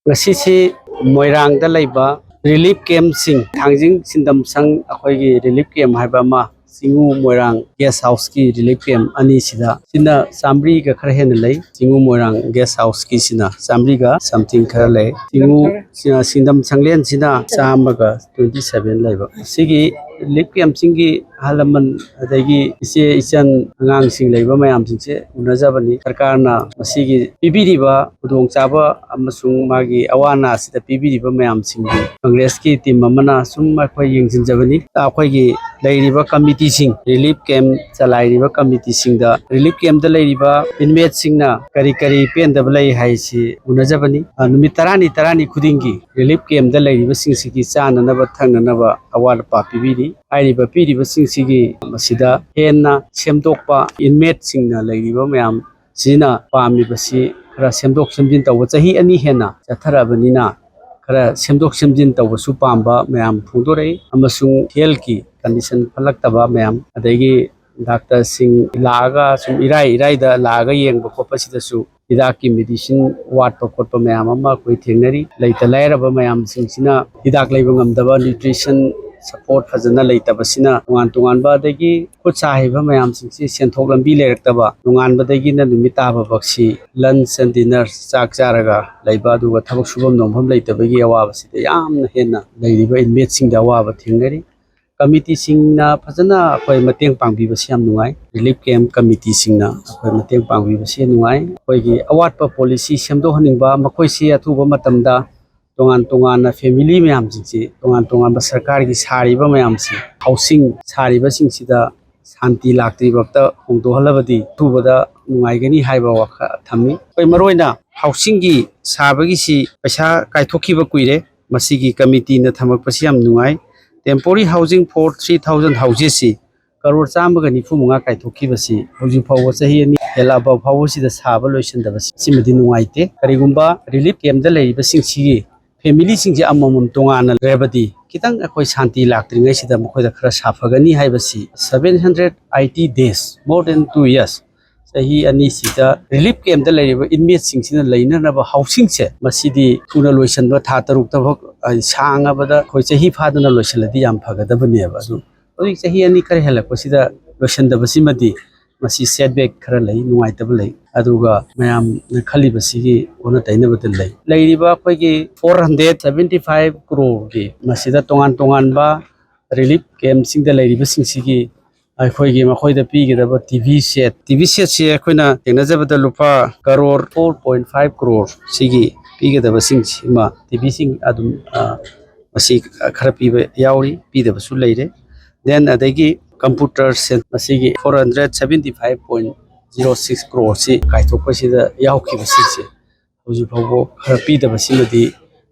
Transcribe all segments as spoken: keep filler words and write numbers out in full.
ꯉꯁꯤꯁꯤ ꯃꯣꯏꯔꯥꯡꯗ ꯂꯩꯕ ꯔꯤꯂꯤꯐ ꯀꯦꯝꯁꯤꯡ, ꯊꯥꯡꯖꯤꯡ ꯁꯤꯟꯗꯝꯁꯪ ꯑꯩꯈꯣꯏꯒꯤ ꯔꯤꯂꯤꯐ ꯀꯦꯝ ꯍꯥꯏꯕ ꯑꯃ, ꯆꯤꯡꯉꯨ ꯃꯣꯏꯔꯥꯡ ꯒꯦꯁ ꯍꯥꯎꯁꯀꯤ ꯔꯤꯂꯤꯐ ꯀꯦꯝ ꯑꯅꯤꯁꯤꯗ ꯁꯤꯅ ꯆꯥꯃꯔꯤꯒ ꯈꯔ ꯍꯦꯟꯅ ꯂꯩ꯫ ꯆꯤꯡꯉꯨ ꯃꯣꯏꯔꯥꯡ ꯒꯦꯁ ꯍꯥꯎꯁꯀꯤꯁꯤꯅ ꯆꯥꯃꯔꯤꯒ something ꯈꯔ ꯂꯩ꯫ ꯆꯤꯡꯉꯨ ꯁꯤꯡꯗꯝ ꯁꯪꯂꯦꯟꯁꯤꯅ ꯆꯥꯝꯃꯒ twenty seven ꯂꯩꯕ꯫ ꯁꯤꯒꯤ ꯔꯤꯂꯤꯐ ꯀꯦꯝꯁꯤꯡꯒꯤ ꯑꯍꯜ ꯂꯃꯟ, ꯑꯗꯒꯤ ꯏꯆꯦ ꯏꯆꯟ ꯑꯉꯥꯡꯁꯤꯡ ꯂꯩꯕ ꯃꯌꯥꯝꯁꯤꯡꯁꯦ ꯎꯅꯖꯕꯅꯤ꯫ ꯁꯔꯀꯥꯔꯅ ꯃꯁꯤꯒꯤ ꯄꯤꯕꯤꯔꯤꯕ ꯈꯨꯗꯣꯡꯆꯥꯕ ꯑꯃꯁꯨꯡ ꯃꯥꯒꯤ ꯑꯋꯥ ꯑꯅꯥ ꯑꯁꯤꯗ ꯄꯤꯕꯤꯔꯤꯕ ꯃꯌꯥꯝꯁꯤꯡꯒꯤ ꯀꯪꯒ꯭ꯔꯦꯁꯀꯤ ꯇꯤꯝ ꯑꯃꯅ ꯁꯨꯝ ꯑꯩꯈꯣꯏ ꯌꯦꯡꯁꯤꯟꯖꯕꯅꯤ꯫ ꯑꯩꯈꯣꯏꯒꯤ ꯂꯩꯔꯤꯕ ꯀꯃꯤꯇꯤꯁꯤꯡ, ꯔꯤꯂꯤꯐ ꯀꯦꯝ ꯆꯂꯥꯏꯔꯤꯕ ꯀꯃꯤꯇꯤꯁꯤꯡꯗ, ꯔꯤꯂꯤꯐ ꯀꯦꯝꯗ ꯂꯩꯔꯤꯕ ꯏꯟꯃꯦꯠꯁꯤꯡꯅ ꯀꯔꯤ ꯀꯔꯤ ꯄꯦꯟꯗꯕ ꯂꯩ ꯍꯥꯏꯁꯤ ꯎꯅꯖꯕꯅꯤ꯫ ꯑ, ꯅꯨꯃꯤꯠ ꯇꯔꯥꯅꯤ ꯇꯔꯥꯅꯤ ꯈꯨꯗꯤꯡꯒꯤ ꯔꯤꯂꯤꯐ ꯀꯦꯝꯗ ꯂꯩꯔꯤꯕꯁꯤꯡꯁꯤꯒꯤ ꯆꯥꯅꯅꯕ ꯊꯛꯅꯅꯕ ꯑꯋꯥꯠ ꯑꯄꯥ ꯄꯤꯕꯤꯔꯤ꯫ ꯍꯥꯏꯔꯤꯕ ꯄꯤꯔꯤꯕꯁꯤꯡꯁꯤꯒꯤ ꯃꯁꯤꯗ ꯍꯦꯟꯅ ꯁꯦꯝꯗꯣꯛꯄ, ꯏꯟꯃꯦꯠꯁꯤꯡꯅ ꯂꯩꯔꯤꯕ ꯃꯌꯥꯝ ꯁꯤꯅ ꯄꯥꯝꯃꯤꯕꯁꯤ ꯈꯔ ꯁꯦꯝꯗꯣꯛ ꯁꯦꯝꯖꯤꯟ ꯇꯧꯕ, ꯆꯍꯤ ꯑꯅꯤ ꯍꯦꯟꯅ ꯆꯠꯊꯔꯛꯑꯕꯅꯤꯅ ꯈꯔ ꯁꯦꯝꯗꯣꯛ ꯁꯦꯝꯖꯤꯟ ꯇꯧꯕꯁꯨ ꯄꯥꯝꯕ ꯃꯌꯥꯝ ꯐꯣꯡꯗꯣꯔꯛꯏ, ꯑꯃꯁꯨꯡ ꯍꯦꯜꯊꯀꯤ ꯀꯟꯗꯤꯁꯟ ꯐꯠꯂꯛꯇꯕ ꯃꯌꯥꯝ, ꯑꯗꯒꯤ ꯗꯥꯛꯇꯔꯁꯤꯡ ꯂꯥꯛꯑꯒ ꯁꯨꯝ ꯏꯔꯥꯏ ꯏꯔꯥꯏꯗ ꯂꯥꯛꯑꯒ ꯌꯦꯡꯕ ꯈꯣꯠꯄꯁꯤꯗꯁꯨ ꯍꯤꯗꯥꯛꯀꯤ ꯃꯦꯗꯤꯁꯤꯟ ꯋꯥꯠꯄ ꯈꯣꯠꯄ ꯃꯌꯥꯝ ꯑꯃ ꯑꯩꯈꯣꯏ ꯊꯦꯡꯅꯔꯤ꯫ ꯂꯩꯇ ꯂꯥꯏꯔꯕ ꯃꯌꯥꯝꯁꯤꯡꯁꯤꯅ ꯍꯤꯗꯥꯛ ꯂꯩꯕ ꯉꯝꯗꯕ, ꯅ꯭ꯌꯨꯇ꯭ꯔꯤꯁꯟ ꯁꯄꯣꯔꯠ ꯐꯖꯅ ꯂꯩꯇꯕꯁꯤꯅ ꯇꯣꯉꯥꯟ ꯇꯣꯉꯥꯟꯕ, ꯑꯗꯒꯤ ꯈꯨꯠ ꯁꯥ ꯍꯩꯕ ꯃꯌꯥꯝꯁꯤꯡꯁꯤ ꯁꯦꯟꯊꯣꯛ ꯂꯝꯕꯤ ꯂꯩꯔꯛꯇꯕ, ꯅꯣꯡꯉꯥꯟꯕꯗꯒꯤꯅ ꯅꯨꯃꯤꯠ ꯇꯥꯕ ꯐꯥꯎꯁꯤ ꯂꯟꯆ ꯑꯦꯟ ꯗꯤꯟꯅꯔ, ꯆꯥꯛ ꯆꯥꯔꯒ ꯂꯩꯕ, ꯑꯗꯨꯒ ꯊꯕꯛ ꯁꯨꯐꯝ ꯅꯣꯝꯐꯝ ꯂꯩꯇꯕꯒꯤ ꯑꯋꯥꯕꯁꯤꯗ ꯌꯥꯝꯅ ꯍꯦꯟꯅ ꯂꯩꯔꯤꯕ ꯏꯟꯃꯦꯠꯁꯤꯡꯗ ꯑꯋꯥꯕ ꯊꯦꯡꯅꯔꯤ꯫ ꯀꯃꯤꯇꯤꯁꯤꯡꯅ ꯐꯖꯅ ꯑꯩꯈꯣꯏ ꯃꯇꯦꯡ ꯄꯥꯡꯕꯤꯕꯁꯤ ꯌꯥꯝ ꯅꯨꯡꯉꯥꯏ꯫ ꯔꯤꯂꯤꯐ ꯀꯦꯝ ꯀꯃꯤꯇꯤꯁꯤꯡꯅ ꯑꯩꯈꯣꯏ ꯃꯇꯦꯡ ꯄꯥꯡꯕꯤꯕꯁꯤ ꯅꯨꯡꯉꯥꯏ꯫ ꯑꯩꯈꯣꯏꯒꯤ ꯑꯋꯥꯠꯄ ꯄꯣꯂꯤꯁꯤ ꯁꯦꯝꯗꯣꯛꯍꯟꯅꯤꯡꯕ, ꯃꯈꯣꯏꯁꯤ ꯑꯊꯨꯕ ꯃꯇꯝꯗ ꯇꯣꯉꯥꯟ ꯇꯣꯉꯥꯟꯅ ꯐꯦꯃꯤꯂꯤ ꯃꯌꯥꯝꯁꯤꯡꯁꯤ, ꯇꯣꯉꯥꯟ ꯇꯣꯉꯥꯟꯕ ꯁꯔꯀꯥꯔꯒꯤ ꯁꯥꯔꯤꯕ ꯃꯌꯥꯝꯁꯤ, ꯍꯥꯎꯁꯤꯡ ꯁꯥꯔꯤꯕꯁꯤꯡꯁꯤꯗ ꯁꯥꯟꯇꯤ ꯂꯥꯛꯇ꯭ꯔꯤꯕꯛꯇ ꯍꯣꯡꯗꯣꯛꯍꯜꯂꯕꯗꯤ ꯑꯊꯨꯕꯗ ꯅꯨꯡꯉꯥꯏꯒꯅꯤ ꯍꯥꯏꯕ ꯋꯥꯈꯜ ꯊꯝꯃꯤ꯫ ꯑꯩꯈꯣꯏ ꯃꯔꯨꯑꯣꯏꯅ ꯍꯥꯎꯁꯤꯡꯒꯤ ꯁꯥꯕꯒꯤꯁꯤ ꯄꯩꯁꯥ ꯀꯥꯏꯊꯣꯛꯈꯤꯕ ꯀꯨꯏꯔꯦ꯫ ꯃꯁꯤꯒꯤ ꯀꯃꯤꯇꯤꯅ ꯊꯝꯃꯛꯄꯁꯤ ꯌꯥꯝ ꯅꯨꯡꯉꯥꯏ꯫ Temporary housing for three thousand ꯍꯧꯖꯤꯛꯁꯤ ꯀꯔꯣꯔ ꯆꯥꯝꯃꯒ ꯅꯤꯐꯨ ꯃꯉꯥ ꯀꯥꯏꯊꯣꯛꯈꯤꯕꯁꯤ ꯍꯧꯖꯤꯛ ꯐꯥꯎꯕ ꯆꯍꯤ ꯑꯅꯤ ꯍꯦꯜꯂꯛꯑꯕ ꯐꯥꯎꯕꯁꯤꯗ ꯁꯥꯕ ꯂꯣꯏꯁꯤꯟꯗꯕꯁꯤ ꯁꯤꯃꯗꯤ ꯅꯨꯡꯉꯥꯏꯇꯦ꯫ ꯀꯔꯤꯒꯨꯝꯕ ꯔꯤꯂꯤꯐ ꯀꯦꯝꯗ ꯂꯩꯔꯤꯕꯁꯤꯡꯁꯤꯒꯤ ꯐꯦꯃꯤꯂꯤꯁꯤꯡꯁꯦ ꯑꯃꯃꯝ ꯇꯣꯉꯥꯟꯅ ꯂꯩꯔꯕꯗꯤ ꯈꯤꯇꯪ ꯑꯩꯈꯣꯏ ꯁꯥꯟꯇꯤ ꯂꯥꯛꯇ꯭ꯔꯤꯉꯩꯁꯤꯗ ꯃꯈꯣꯏꯗ ꯈꯔ ꯁꯥꯐꯒꯅꯤ ꯍꯥꯏꯕꯁꯤ seven hundred eighty days, more than two years, ꯆꯍꯤ ꯑꯅꯤꯁꯤꯗ ꯔꯤꯂꯤꯐ ꯀꯦꯝꯞꯇ ꯂꯩꯔꯤꯕ ꯏꯟꯃꯦꯠꯁꯤꯡꯁꯤꯅ ꯂꯩꯅꯅꯕ ꯍꯥꯎꯁꯤꯡꯁꯦ ꯃꯁꯤꯗꯤ ꯊꯨꯅ ꯂꯣꯏꯁꯤꯟꯕ, ꯊꯥ ꯇꯔꯨꯛꯇ ꯐꯥꯎ, ꯑ, ꯁꯥꯡꯉꯕꯗ ꯑꯩꯈꯣꯏ ꯆꯍꯤ ꯐꯥꯗꯅ ꯂꯣꯏꯁꯤꯜꯂꯗꯤ ꯌꯥꯝ ꯐꯒꯗꯕꯅꯦꯕ꯫ ꯑꯗꯨ ꯍꯧꯖꯤꯛ ꯆꯍꯤ ꯑꯅꯤ ꯈꯔ ꯍꯦꯜꯂꯛꯄꯁꯤꯗ ꯂꯣꯏꯁꯤꯟꯗꯕꯁꯤꯃꯗꯤ ꯃꯁꯤ ꯁꯦꯠꯕꯦꯛ ꯈꯔ ꯂꯩ, ꯅꯨꯡꯉꯥꯏꯇꯕ ꯂꯩ꯫ ꯑꯗꯨꯒ ꯃꯌꯥꯝꯅ ꯈꯜꯂꯤꯕꯁꯤꯒꯤ ꯑꯣꯟꯅ ꯇꯩꯅꯕꯗ ꯂꯩ꯫ ꯂꯩꯔꯤꯕ ꯑꯩꯈꯣꯏꯒꯤ four hundred seventy five crore ꯒꯤ ꯃꯁꯤꯗ ꯇꯣꯉꯥꯟ ꯇꯣꯉꯥꯟꯕ ꯔꯤꯂꯤꯐ ꯀꯦꯝꯞꯁꯤꯡꯗ ꯂꯩꯔꯤꯕꯁꯤꯡꯁꯤꯒꯤ ꯑꯩꯈꯣꯏꯒꯤ ꯃꯈꯣꯏꯗ ꯄꯤꯒꯗꯕ T V set, T V ꯁꯦꯠꯁꯤ ꯑꯩꯈꯣꯏꯅ ꯊꯦꯡꯅꯖꯕꯗ ꯂꯨꯄꯥ crore four point five crore ꯁꯤꯒꯤ ꯄꯤꯒꯗꯕꯁꯤꯡꯁꯤꯃ ꯇꯤ ꯚꯤꯁꯤꯡ ꯑꯗꯨꯝ, ꯑ, ꯃꯁꯤ ꯈꯔ ꯄꯤꯕ ꯌꯥꯎꯔꯤ, ꯄꯤꯗꯕꯁꯨ ꯂꯩꯔꯦ꯫ Then ꯑꯗꯒꯤ ꯀꯝꯄ꯭ꯌꯨꯇꯔ ꯁꯦꯠ ꯃꯁꯤꯒꯤ four hundred seventy five point zero six crore ꯁꯤ ꯀꯥꯏꯊꯣꯛꯄꯁꯤꯗ ꯌꯥꯎꯈꯤꯕꯁꯤꯡꯁꯦ ꯍꯧꯖꯤꯛ ꯐꯥꯎꯕ ꯈꯔ ꯄꯤꯗꯕꯁꯤꯃꯗꯤ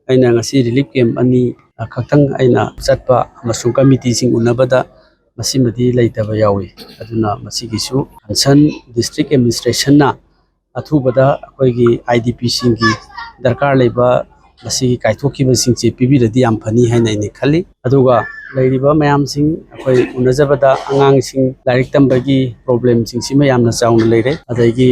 ꯑꯩꯅ ꯉꯁꯤ ꯔꯤꯂꯤꯐ ꯀꯦꯝꯞ ꯑꯅꯤ ꯈꯛꯇꯪ ꯑꯩꯅ ꯆꯠꯄ ꯑꯃꯁꯨꯡ ꯀꯃꯤꯇꯤꯁꯤꯡ ꯎꯅꯕꯗ ꯃꯁꯤꯃꯗꯤ ꯂꯩꯇꯕ ꯌꯥꯎꯏ꯫ ꯑꯗꯨꯅ ꯃꯁꯤꯒꯤꯁꯨ ꯀꯟꯁꯔꯟ ꯗꯤꯁꯇ꯭ꯔꯤꯛ ꯑꯦꯗꯃꯤꯅꯤꯁꯇ꯭ꯔꯦꯁꯟꯅ ꯑꯊꯨꯕꯗ ꯑꯩꯈꯣꯏꯒꯤ ꯑꯥꯏ ꯗꯤ ꯄꯤꯁꯤꯡꯒꯤ ꯗꯔꯀꯥꯔ ꯂꯩꯕ ꯃꯁꯤꯒꯤ ꯀꯥꯏꯊꯣꯛꯈꯤꯕꯁꯤꯡꯁꯦ ꯄꯤꯕꯤꯔꯗꯤ ꯌꯥꯝ ꯐꯅꯤ ꯍꯥꯏꯅ ꯑꯩꯅ ꯈꯜꯂꯤ꯫ ꯑꯗꯨꯒ ꯂꯩꯔꯤꯕ ꯃꯌꯥꯝꯁꯤꯡ ꯑꯩꯈꯣꯏ ꯎꯅꯖꯕꯗ ꯑꯉꯥꯡꯁꯤꯡ ꯂꯥꯏꯔꯤꯛ ꯇꯝꯕꯒꯤ ꯄ꯭ꯔꯣꯕ꯭ꯂꯦꯝꯁꯤꯡꯁꯤꯃ ꯌꯥꯝꯅ ꯆꯥꯎꯅ ꯂꯩꯔꯦ꯫ ꯑꯗꯒꯤ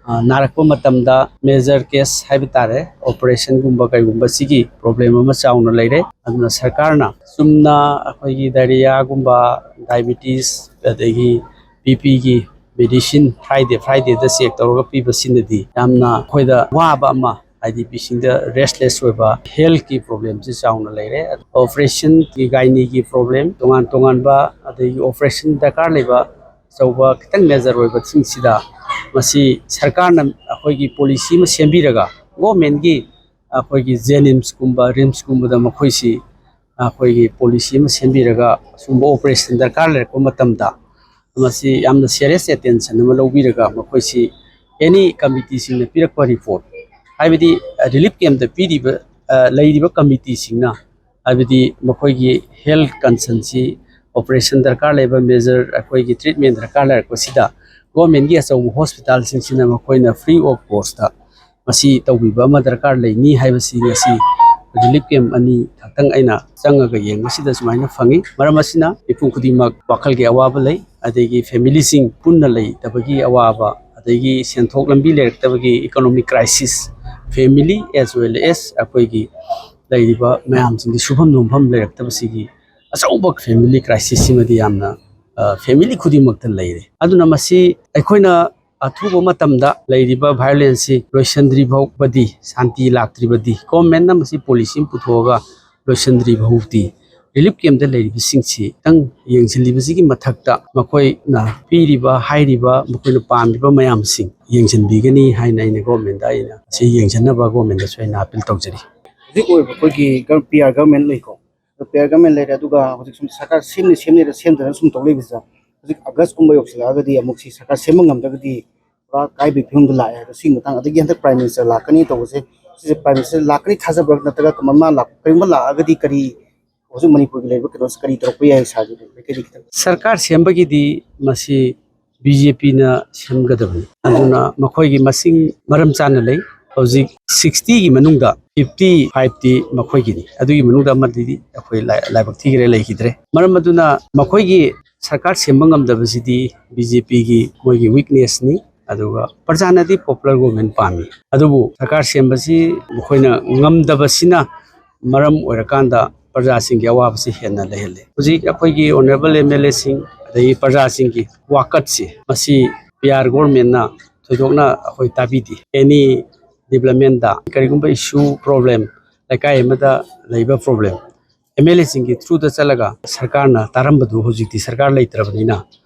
ꯑ, ꯅꯥꯔꯛꯄ ꯃꯇꯝꯗ ꯃꯦꯖꯔ ꯀꯦꯁ ꯍꯥꯏꯕ ꯇꯥꯔꯦ, ꯑꯣꯄꯔꯦꯁꯟꯒꯨꯝꯕ ꯀꯩꯒꯨꯝꯕ ꯁꯤꯒꯤ ꯄ꯭ꯔꯣꯕ꯭ꯂꯦꯝ ꯑꯃ ꯆꯥꯎꯅ ꯂꯩꯔꯦ꯫ ꯑꯗꯨꯅ ꯁꯔꯀꯥꯔꯅ ꯆꯨꯝꯅ ꯑꯩꯈꯣꯏꯒꯤ ꯗꯥꯏꯔꯤꯌꯥꯒꯨꯝꯕ, ꯗꯥꯏꯕꯤꯇꯤꯁ, ꯑꯗꯒꯤ ꯕꯤ ꯄꯤꯒꯤ ꯃꯦꯗꯤꯁꯤꯟ ꯐ꯭ꯔꯥꯏꯗꯦ ꯐ꯭ꯔꯥꯏꯗꯦꯗ ꯆꯦꯛ ꯇꯧꯔꯒ ꯄꯤꯕꯁꯤꯅꯗꯤ ꯌꯥꯝꯅ ꯑꯩꯈꯣꯏꯗ ꯋꯥꯕ ꯑꯃ, ꯍꯥꯏꯗꯤ ꯄꯦꯁꯦꯟꯗ ꯔꯦꯁꯂꯦꯁ ꯑꯣꯏꯕ, ꯍꯦꯜꯊꯀꯤ ꯄ꯭ꯔꯣꯕ꯭ꯂꯦꯝꯁꯤ ꯆꯥꯎꯅ ꯂꯩꯔꯦ꯫ ꯑꯣꯄꯔꯦꯁꯟꯒꯤ, ꯒꯥꯏꯅꯤꯒꯤ ꯄ꯭ꯔꯣꯕ꯭ꯂꯦꯝ, ꯇꯣꯉꯥꯟ ꯇꯣꯉꯥꯟꯕ, ꯑꯗꯒꯤ ꯑꯣꯄꯔꯦꯁꯟ ꯗꯔꯀꯥꯔ ꯂꯩꯕ ꯑꯆꯧꯕ ꯈꯤꯇꯪ ꯃꯦꯖꯔ ꯑꯣꯏꯕꯁꯤꯡꯁꯤꯗ ꯃꯁꯤ ꯁꯔꯀꯥꯔꯅ ꯑꯩꯈꯣꯏꯒꯤ ꯄꯣꯂꯤꯁꯤ ꯑꯃ ꯁꯦꯝꯕꯤꯔꯒ ꯒꯣꯔꯃꯦꯟꯒꯤ ꯑꯩꯈꯣꯏꯒꯤ ꯖꯦꯅꯤꯝꯁꯀꯨꯝꯕ, ꯔꯤꯝꯁꯀꯨꯝꯕꯗ ꯃꯈꯣꯏꯁꯤ ꯑꯩꯈꯣꯏꯒꯤ ꯄꯣꯂꯤꯁꯤ ꯑꯃ ꯁꯦꯝꯕꯤꯔꯒ ꯑꯁꯨꯝꯕ ꯑꯣꯄꯔꯦꯁꯟ ꯗꯔꯀꯥꯔ ꯂꯩꯔꯛꯄ ꯃꯇꯝꯗ ꯃꯁꯤ ꯌꯥꯝꯅ ꯁꯤꯔꯤꯌꯁ ꯑꯦꯇꯦꯟꯁꯟ ꯑꯃ ꯂꯧꯕꯤꯔꯒ ꯃꯈꯣꯏꯁꯤ ꯑꯦꯅꯤ ꯀꯃꯤꯇꯤꯁꯤꯡꯅ ꯄꯤꯔꯛꯄ ꯔꯤꯄꯣꯔꯠ, ꯍꯥꯏꯕꯗꯤ ꯔꯤꯂꯤꯐ ꯀꯦꯝꯞꯇ ꯄꯤꯔꯤꯕ, ꯑ, ꯂꯩꯔꯤꯕ ꯀꯃꯤꯇꯤꯁꯤꯡꯅ, ꯍꯥꯏꯕꯗꯤ ꯃꯈꯣꯏꯒꯤ ꯍꯦꯜꯊ ꯀꯟꯁꯔꯟꯁꯤ, ꯑꯣꯄꯔꯦꯁꯟ ꯗꯔꯀꯥꯔ ꯂꯩꯕ, ꯃꯦꯖꯔ ꯑꯩꯈꯣꯏꯒꯤ ꯇ꯭ꯔꯤꯠꯃꯦꯟ ꯗꯔꯀꯥꯔ ꯂꯩꯔꯛꯄꯁꯤꯗ ꯒꯣꯔꯃꯦꯟꯒꯤ ꯑꯆꯧꯕ ꯍꯣꯁꯄꯤꯇꯥꯜꯁꯤꯡꯁꯤꯅ ꯃꯈꯣꯏꯅ ꯐ꯭ꯔꯤ ꯑꯣꯐ ꯀꯣꯁꯇ ꯃꯁꯤ ꯇꯧꯕꯤꯕ ꯑꯃ ꯗꯔꯀꯥꯔ ꯂꯩꯅꯤ ꯍꯥꯏꯕꯁꯤ ꯉꯁꯤ ꯔꯤꯂꯤꯐ ꯀꯦꯝꯞ ꯑꯅꯤ ꯈꯛꯇꯪ ꯑꯩꯅ ꯆꯪꯉꯒ ꯌꯦꯡꯕꯁꯤꯗ ꯁꯨꯃꯥꯏꯅ ꯐꯪꯉꯤ꯫ ꯃꯔꯝ ꯑꯁꯤꯅ ꯃꯤꯄꯨꯝ ꯈꯨꯗꯤꯡꯃꯛ ꯋꯥꯈꯜꯒꯤ ꯑꯋꯥꯕ ꯂꯩ, ꯑꯗꯒꯤ ꯐꯦꯃꯤꯂꯤꯁꯤꯡ ꯄꯨꯟꯅ ꯂꯩꯇꯕꯒꯤ ꯑꯋꯥꯕ, ꯑꯗꯒꯤ ꯁꯦꯟꯊꯣꯛ ꯂꯝꯕꯤ ꯂꯩꯔꯛꯇꯕꯒꯤ economic crisis, family as well as ꯑꯩꯈꯣꯏꯒꯤ ꯂꯩꯔꯤꯕ ꯃꯌꯥꯝꯁꯤꯡꯒꯤ ꯁꯨꯐꯝ ꯅꯣꯝꯐꯝ ꯂꯩꯔꯛꯇꯕꯁꯤꯒꯤ ꯑꯆꯧꯕ family crisis ꯁꯤꯃꯗꯤ ꯌꯥꯝꯅ, ꯑ, family ꯈꯨꯗꯤꯡꯃꯛꯇ ꯂꯩꯔꯦ꯫ ꯑꯗꯨꯅ ꯃꯁꯤ ꯑꯩꯈꯣꯏꯅ ꯑꯊꯨꯕ ꯃꯇꯝꯗ ꯂꯩꯔꯤꯕ violence ꯁꯤ ꯂꯣꯏꯁꯤꯟꯗ꯭ꯔꯤ ꯐꯥꯎꯕꯗꯤ, ꯁꯥꯟꯇꯤ ꯂꯥꯛꯇ꯭ꯔꯤꯕꯗꯤ, government ꯅ ꯃꯁꯤ policy ꯑꯃ ꯄꯨꯊꯣꯛꯑꯒ ꯂꯣꯏꯁꯤꯟꯗ꯭ꯔꯤ ꯐꯥꯎꯕꯗꯤ, relief camp ꯇ ꯂꯩꯔꯤꯕꯁꯤꯡꯁꯤ ꯈꯤꯇꯪ ꯌꯦꯡꯁꯤꯜꯂꯤꯕꯁꯤꯒꯤ ꯃꯊꯛꯇ ꯃꯈꯣꯏꯅ ꯄꯤꯔꯤꯕ, ꯍꯥꯏꯔꯤꯕ, ꯃꯈꯣꯏꯅ ꯄꯥꯝꯃꯤꯕ ꯃꯌꯥꯝꯁꯤꯡ ꯌꯦꯡꯁꯤꯟꯕꯤꯒꯅꯤ ꯍꯥꯏꯅ ꯑꯩꯅ government ꯇ, ꯑꯩꯅ ꯁꯤ ꯌꯦꯡꯁꯤꯟꯅꯕ government ꯇꯁꯨ ꯑꯩꯅ appeal ꯇꯧꯖꯔꯤ꯫ ꯍꯧꯖꯤꯛ ꯑꯣꯏꯔꯤꯕ ꯑꯩꯈꯣꯏꯒꯤ ꯄꯤ ꯑꯥꯔ ꯒꯚꯔꯟꯃꯦꯟ ꯂꯩꯀꯣ, ꯑꯗꯣ ꯄꯤ ꯑꯥꯔ ꯒꯚꯔꯟꯃꯦꯟ ꯂꯩꯔꯦ, ꯑꯗꯨꯒ ꯍꯧꯖꯤꯛ ꯁꯨꯝ ꯁꯔꯀꯥꯔ ꯁꯦꯝꯅꯤ ꯁꯦꯝꯅꯤꯗ ꯁꯦꯝꯗꯅ ꯁꯨꯝ ꯇꯧ ꯂꯩꯕꯁꯤꯗ, ꯍꯧꯖꯤꯛ ꯑꯥꯒꯁꯀꯨꯝꯕ ꯌꯧꯁꯤꯜꯂꯛꯑꯒꯗꯤ ꯑꯃꯨꯛ ꯁꯤ ꯁꯔꯀꯥꯔ ꯁꯦꯝꯕ ꯉꯝꯗ꯭ꯔꯒꯗꯤ ꯄꯨꯔꯥ ꯀꯥꯏꯕꯒꯤ ꯐꯤꯕꯝꯗ ꯂꯥꯛꯑꯦ꯫ ꯑꯗꯣ ꯁꯤꯒꯤ ꯃꯇꯥꯡ, ꯑꯗꯒꯤ ꯍꯟꯗꯛ Prime Minister ꯂꯥꯛꯀꯅꯤ ꯇꯧꯕꯁꯦ, ꯁꯤꯁꯦ Prime Minister ꯂꯥꯛꯀꯅꯤ ꯊꯥꯖꯕ꯭ꯔꯥ, ꯅꯠꯇ꯭ꯔꯒ ꯀꯃꯥꯏꯅ ꯂꯥꯛ-, ꯀꯔꯤꯒꯨꯝꯕ ꯂꯥꯛꯑꯒꯗꯤ ꯀꯔꯤ ꯍꯧꯖꯤꯛ ꯃꯅꯤꯄꯨꯔꯒꯤ ꯂꯩꯔꯤꯕ ꯀꯩꯅꯣꯁꯦ ꯀꯔꯤ ꯇꯧꯔꯛꯄ ꯌꯥꯏ ꯁꯥꯔꯒꯤ ꯃꯥꯏꯀꯩꯗꯒꯤ ꯈꯤꯇꯪ? ꯁꯔꯀꯥꯔ ꯁꯦꯝꯕꯒꯤꯗꯤ ꯃꯁꯤ ꯕꯤ ꯖꯦ ꯄꯤꯅ ꯁꯦꯝꯒꯗꯕꯅꯤ꯫ ꯑꯗꯨꯅ ꯃꯈꯣꯏꯒꯤ ꯃꯁꯤꯡ ꯃꯔꯝ ꯆꯥꯅ ꯂꯩ꯫ ꯍꯧꯖꯤꯛ sixty ꯒꯤ ꯃꯅꯨꯡꯗ fifty five ꯇꯤ ꯃꯈꯣꯏꯒꯤꯅꯤ, ꯑꯗꯨꯒꯤ ꯃꯅꯨꯡꯗ ꯑꯃꯗꯤ ꯑꯩꯈꯣꯏ ꯂꯥꯏ-, ꯂꯥꯏꯕꯛ ꯊꯤꯈ꯭ꯔꯦ, ꯂꯩꯈꯤꯗ꯭ꯔꯦ꯫ ꯃꯔꯝ ꯑꯗꯨꯅ ꯃꯈꯣꯏꯒꯤ ꯁꯔꯀꯥꯔ ꯁꯦꯝꯕ ꯉꯝꯗꯕꯁꯤꯗꯤ ꯕꯤ ꯖꯦ ꯄꯤꯒꯤ ꯃꯣꯏꯒꯤ weakness ꯅꯤ꯫ ꯑꯗꯨꯒ ꯄ꯭ꯔꯖꯥꯅꯗꯤ popular government ꯄꯥꯝꯃꯤ, ꯑꯗꯨꯕꯨ ꯁꯔꯀꯥꯔ ꯁꯦꯝꯕꯁꯤ ꯃꯈꯣꯏꯅ ꯉꯝꯗꯕꯁꯤꯅ ꯃꯔꯝ ꯑꯣꯏꯔꯀꯥꯟꯗ ꯄ꯭ꯔꯖꯥꯁꯤꯡꯒꯤ ꯑꯋꯥꯕꯁꯤ ꯍꯦꯟꯅ ꯂꯩꯍꯜꯂꯤ꯫ ꯍꯧꯖꯤꯛ ꯑꯩꯈꯣꯏꯒꯤ honourable M L A ꯁꯤꯡ ꯑꯗꯒꯤ ꯄ꯭ꯔꯖꯥꯁꯤꯡꯒꯤ ꯋꯥꯀꯠꯁꯤ, ꯃꯁꯤ ꯄꯤ ꯑꯥꯔ ꯒꯣꯔꯃꯦꯟꯅ ꯊꯣꯏꯗꯣꯛꯅ ꯑꯩꯈꯣꯏ ꯇꯥꯕꯤꯗꯦ꯫ Any development ꯇ, ꯀꯔꯤꯒꯨꯝꯕ issue, problem, ꯂꯩꯀꯥꯏ ꯑꯃꯗ ꯂꯩꯕ problem, M L A ꯁꯤꯡꯒꯤ through ꯗ ꯆꯠꯂꯒ ꯁꯔꯀꯥꯔꯅ ꯇꯥꯔꯝꯕꯗꯨ ꯍꯧꯖꯤꯛꯇꯤ ꯁꯔꯀꯥꯔ ꯂꯩꯇ꯭ꯔꯕꯅꯤꯅ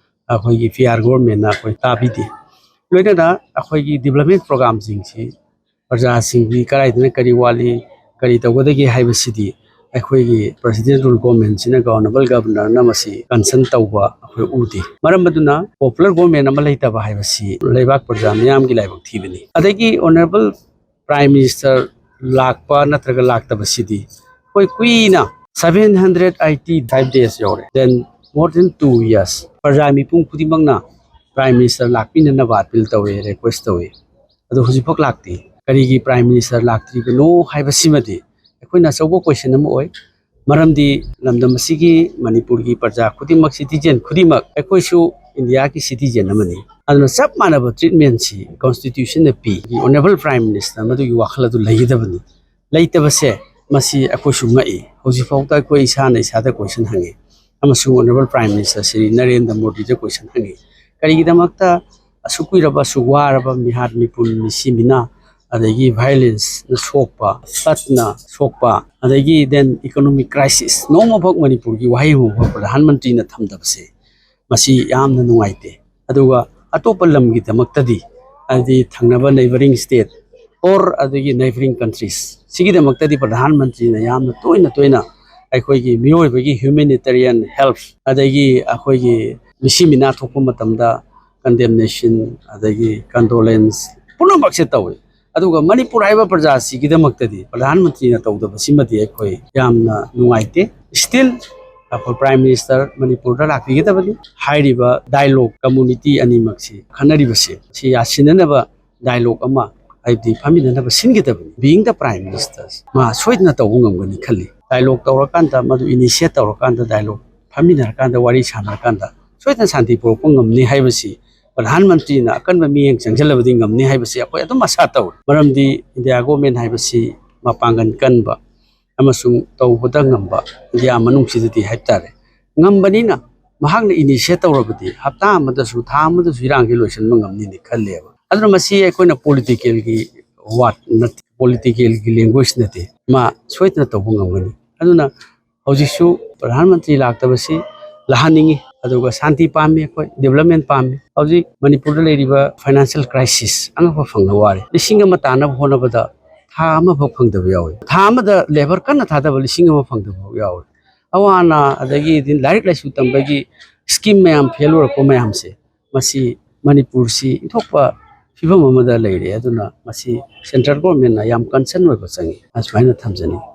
ꯑꯩꯈꯣꯏꯒꯤ ꯄꯤ ꯑꯥꯔ ꯒꯣꯔꯃꯦꯟꯅ ꯑꯩꯈꯣꯏ ꯇꯥꯕꯤꯗꯦ꯫ ꯂꯣꯏꯅꯅ ꯑꯩꯈꯣꯏꯒꯤ development program ꯁꯤꯡꯁꯤ ꯄ꯭ꯔꯖꯥꯁꯤꯡꯒꯤ ꯀꯗꯥꯏꯗꯅ ꯀꯔꯤ ꯋꯥꯠꯂꯤ, ꯀꯔꯤ ꯇꯧꯒꯗꯒꯦ ꯍꯥꯏꯕꯁꯤꯗꯤ ꯑꯩꯈꯣꯏꯒꯤ President Rule Government ꯁꯤꯅ honourable Governor ꯅ ꯃꯁꯤ concern ꯇꯧꯕ ꯑꯩꯈꯣꯏ ꯎꯗꯦ꯫ ꯃꯔꯝ ꯑꯗꯨꯅ popular government ꯑꯃ ꯂꯩꯇꯕ ꯍꯥꯏꯕꯁꯤ ꯂꯩꯕꯥꯛ ꯄ꯭ꯔꯖꯥ ꯃꯤꯌꯥꯝꯒꯤ ꯂꯥꯏꯕꯛ ꯊꯤꯕꯅꯤ꯫ ꯑꯗꯒꯤ honourable Prime Minister ꯂꯥꯛꯄ ꯅꯠꯇ꯭ꯔꯒ ꯂꯥꯛꯇꯕꯁꯤꯗꯤ ꯑꯩꯈꯣꯏ ꯀꯨꯏꯅ seven hundred eighty five days ꯌꯧꯔꯦ, then more than two years꯫ ꯄ꯭ꯔꯖꯥ ꯃꯤꯄꯨꯝ ꯈꯨꯗꯤꯡꯃꯛꯅ Prime Minister ꯂꯥꯛꯄꯤꯅꯅꯕ appeal ꯇꯧꯏ, request ꯇꯧꯏ꯫ ꯑꯗꯨ ꯍꯧꯖꯤꯛꯐꯥꯎ ꯂꯥꯛꯇꯦ꯫ ꯀꯔꯤꯒꯤ Prime Minister ꯂꯥꯛꯇ꯭ꯔꯤꯕꯅꯣ ꯍꯥꯏꯕꯁꯤꯃꯗꯤ ꯑꯩꯈꯣꯏꯅ ꯑꯆꯧꯕ question ꯑꯃ ꯑꯣꯏ꯫ ꯃꯔꯝꯗꯤ ꯂꯝꯗꯝ ꯑꯁꯤꯒꯤ, ꯃꯅꯤꯄꯨꯔꯒꯤ ꯄ꯭ꯔꯖꯥ ꯈꯨꯗꯤꯡꯃꯛ, citizen ꯈꯨꯗꯤꯡꯃꯛ, ꯑꯩꯈꯣꯏꯁꯨ ꯏꯟꯗꯤꯌꯥꯒꯤ ꯁꯤꯇꯤꯖꯦꯟ ꯑꯃꯅꯤ꯫ ꯑꯗꯨꯅ ꯆꯞ ꯃꯥꯟꯅꯕ ꯇ꯭ꯔꯤꯠꯃꯦꯟꯁꯤ ꯀꯣꯟꯁꯇꯤꯇ꯭ꯌꯨꯁꯟꯅ ꯄꯤ꯫ ꯑꯣꯅꯔꯦꯕꯜ ꯄ꯭ꯔꯥꯏꯝ ꯃꯤꯅꯤꯁꯇꯔ ꯃꯗꯨꯒꯤ ꯋꯥꯈꯜ ꯑꯗꯨ ꯂꯩꯒꯗꯕꯅꯤ꯫ ꯂꯩꯇꯕꯁꯦ ꯃꯁꯤ ꯑꯩꯈꯣꯏꯁꯨ ꯉꯛꯏ꯫ ꯍꯧꯖꯤꯛꯐꯥꯎꯗ ꯑꯩꯈꯣꯏ ꯏꯁꯥꯅ ꯏꯁꯥꯗ ꯀꯣꯏꯁꯟ ꯍꯪꯉꯤ ꯑꯃꯁꯨꯡ honourable prime minister Shri Narendra ꯃꯣꯗꯤꯗ ꯀꯣꯏꯁꯟ ꯍꯪꯉꯤ꯫ ꯀꯔꯤꯒꯤꯗꯃꯛꯇ ꯑꯁꯨꯛ ꯀꯨꯏꯔꯕ, ꯑꯁꯨꯛ ꯋꯥꯔꯕ ꯃꯤꯍꯥꯠ ꯃꯤꯄꯨꯟ, ꯃꯤꯁꯤ ꯃꯤꯅꯥ, ꯑꯗꯒꯤ ꯚꯥꯏꯑꯣꯂꯦꯟꯁꯅ ꯁꯣꯛꯄ, ꯐ꯭ꯂꯠꯅ ꯁꯣꯛꯄ, ꯑꯗꯒꯤ then economic crisis, ꯅꯣꯡꯃꯈꯛ ꯃꯅꯤꯄꯨꯔꯒꯤ ꯋꯥꯍꯩ ꯑꯃꯐꯥꯎ ꯄ꯭ꯔꯙꯥꯟ ꯃꯟꯇ꯭ꯔꯤꯅ ꯊꯝꯗꯕꯁꯦ, ꯃꯁꯤ ꯌꯥꯝꯅ ꯅꯨꯡꯉꯥꯏꯇꯦ꯫ ꯑꯗꯨꯒ ꯑꯇꯣꯞꯄ ꯂꯝꯒꯤꯗꯃꯛꯇꯗꯤ, ꯍꯥꯏꯗꯤ ꯊꯪꯅꯕ neighbouring state or ꯑꯗꯒꯤ neighbouring countries, ꯁꯤꯒꯤꯗꯃꯛꯇꯗꯤ ꯄ꯭ꯔꯙꯥꯟ ꯃꯟꯇ꯭ꯔꯤꯅ ꯌꯥꯝꯅ ꯇꯣꯏꯅ ꯇꯣꯏꯅ ꯑꯩꯈꯣꯏꯒꯤ ꯃꯤꯑꯣꯏꯕꯒꯤ humanitarian help, ꯑꯗꯒꯤ ꯑꯩꯈꯣꯏꯒꯤ ꯃꯤꯁꯤ ꯃꯤꯅꯥ ꯊꯣꯛꯄ ꯃꯇꯝꯗ condemnation, ꯑꯗꯒꯤ condolence ꯄꯨꯝꯅꯃꯛꯁꯦ ꯇꯧꯏ꯫ ꯑꯗꯨꯒ ꯃꯅꯤꯄꯨꯔ ꯍꯥꯏꯕ ꯄ꯭ꯔꯖꯥꯁꯤꯒꯤꯗꯃꯛꯇꯗꯤ ꯄ꯭ꯔꯙꯥꯟ ꯃꯟꯇ꯭ꯔꯤꯅ ꯇꯧꯗꯕꯁꯤꯃꯗꯤ ꯑꯩꯈꯣꯏ ꯌꯥꯝꯅ ꯅꯨꯡꯉꯥꯏꯇꯦ꯫ Still ꯑꯩꯈꯣꯏ ꯄ꯭ꯔꯥꯏꯝ ꯃꯤꯅꯤꯁꯇꯔ ꯃꯅꯤꯄꯨꯔꯗ ꯂꯥꯛꯄꯤꯒꯗꯕꯅꯤ꯫ ꯍꯥꯏꯔꯤꯕ ꯗꯥꯏꯂꯣꯛ ꯀꯝꯃꯨꯅꯤꯇꯤ ꯑꯅꯤꯃꯛꯁꯤ ꯈꯟꯅꯔꯤꯕꯁꯦ, ꯁꯤ ꯌꯥꯁꯤꯟꯅꯅꯕ ꯗꯥꯏꯂꯣꯛ ꯑꯃ, ꯍꯥꯏꯕꯗꯤ ꯐꯝꯃꯤꯟꯅꯅꯕ ꯁꯤꯟꯒꯗꯕꯅꯤ꯫ Being the prime minister, ꯃꯥ ꯁꯣꯏꯗꯅ ꯇꯧꯕ ꯉꯝꯒꯅꯤ ꯈꯜꯂꯤ꯫ ꯗꯥꯏꯂꯣꯛ ꯇꯧꯔꯀꯥꯟꯗ, ꯃꯗꯨ ꯏꯅꯤꯁꯤꯌꯦꯠ ꯇꯧꯔꯀꯥꯟꯗ, ꯗꯥꯏꯂꯣꯛ ꯐꯝꯃꯤꯟꯅꯔꯀꯥꯟꯗ, ꯋꯥꯔꯤ ꯁꯥꯟꯅꯔꯀꯥꯟꯗ ꯁꯣꯏꯗꯅ ꯁꯥꯟꯇꯤ ꯄꯨꯔꯛꯄ ꯉꯝꯅꯤ ꯍꯥꯏꯕꯁꯤ ꯄ꯭ꯔꯙꯥꯟ ꯃꯟꯇ꯭ꯔꯤꯅ ꯑꯀꯟꯕ ꯃꯤꯠꯌꯦꯡ ꯆꯪꯁꯤꯜꯂꯕꯗꯤ ꯉꯝꯅꯤ ꯍꯥꯏꯕꯁꯤ ꯑꯩꯈꯣꯏ ꯑꯗꯨꯝ ꯑꯁꯥ ꯇꯧꯏ꯫ ꯃꯔꯝꯗꯤ ꯏꯟꯗꯤꯌꯥ ꯒꯣꯔꯃꯦꯟ ꯍꯥꯏꯕꯁꯤ ꯃꯄꯥꯡꯒꯜ ꯀꯟꯕ ꯑꯃꯁꯨꯡ ꯇꯧꯕꯗ ꯉꯝꯕ, ꯏꯟꯗꯤꯌꯥ ꯃꯅꯨꯡꯁꯤꯗꯗꯤ ꯍꯥꯏꯕ ꯇꯥꯔꯦ, ꯉꯝꯕꯅꯤꯅ, ꯃꯍꯥꯛꯅ ꯏꯅꯤꯁꯤꯌꯦꯠ ꯇꯧꯔꯕꯗꯤ ꯍꯞꯇꯥ ꯑꯃꯗꯁꯨ, ꯊꯥ ꯑꯃꯗꯁꯨ ꯏꯔꯥꯡꯁꯤ ꯂꯣꯏꯁꯤꯟꯕ ꯉꯝꯅꯤꯅ ꯈꯜꯂꯦꯕ꯫ ꯑꯗꯨꯅ ꯃꯁꯤ ꯑꯩꯈꯣꯏꯅ ꯄꯣꯂꯤꯇꯤꯀꯦꯜꯒꯤ ꯋꯥꯔꯗ ꯅꯠꯇꯦ, ꯄꯣꯂꯤꯇꯤꯀꯦꯜꯒꯤ ꯂꯦꯡꯒ꯭ꯋꯦꯖ ꯅꯠꯇꯦ꯫ ꯃꯥ ꯁꯣꯏꯗꯅ ꯇꯧꯕ ꯉꯝꯒꯅꯤ꯫ ꯑꯗꯨꯅ ꯍꯧꯖꯤꯛꯁꯨ ꯄ꯭ꯔꯙꯥꯟ ꯃꯟꯇ꯭ꯔꯤ ꯂꯥꯛꯇꯕꯁꯤ ꯂꯥꯛꯍꯟꯅꯤꯡꯉꯤ꯫ ꯑꯗꯨꯒ ꯁꯥꯟꯇꯤ ꯄꯥꯝꯃꯤ, ꯑꯩꯈꯣꯏ ꯗꯤꯕꯂꯞꯃꯦꯟ ꯄꯥꯝꯃꯤ꯫ ꯍꯧꯖꯤꯛ ꯃꯅꯤꯄꯨꯔꯗ ꯂꯩꯔꯤꯕ ꯐꯥꯏꯅꯥꯟꯁꯤꯌꯦꯜ ꯀ꯭ꯔꯥꯏꯁꯤꯁ ꯑꯉꯛꯄ ꯐꯪꯅ ꯋꯥꯔꯦ꯫ ꯂꯤꯁꯤꯡ ꯑꯃ ꯇꯥꯟꯅꯕ ꯍꯣꯠꯅꯕꯗ ꯊꯥ ꯑꯃꯐꯥꯎ ꯐꯪꯗꯕ ꯌꯥꯎꯏ꯫ ꯊꯥ ꯑꯃꯗ ꯂꯦꯕꯔ ꯀꯟꯅ ꯊꯥꯗꯕ ꯂꯤꯁꯤꯡ ꯑꯃ ꯐꯪꯗꯕ ꯌꯥꯎꯏ꯫ ꯑꯋꯥ ꯑꯅꯥ, ꯑꯗꯒꯤ ꯂꯥꯏꯔꯤꯛ ꯂꯥꯏꯁꯨ ꯇꯝꯕꯒꯤ ꯁ꯭ꯀꯤꯝ ꯃꯌꯥꯝ ꯐꯦꯜ ꯑꯣꯏꯔꯛꯄ ꯃꯌꯥꯝꯁꯦ, ꯃꯁꯤ ꯃꯅꯤꯄꯨꯔꯁꯤ ꯏꯟꯊꯣꯛꯄ ꯐꯤꯕꯝ ꯑꯃꯗ ꯂꯩꯔꯦ꯫ ꯑꯗꯨꯅ ꯃꯁꯤ ꯁꯦꯟꯇ꯭ꯔꯦꯜ ꯒꯣꯔꯃꯦꯟꯅ ꯌꯥꯝ ꯀꯟꯁꯔꯟ ꯑꯣꯏꯕ ꯆꯪꯉꯤ꯫ ꯑꯁꯨꯃꯥꯏꯅ ꯊꯝꯖꯅꯤꯡꯉꯤ꯫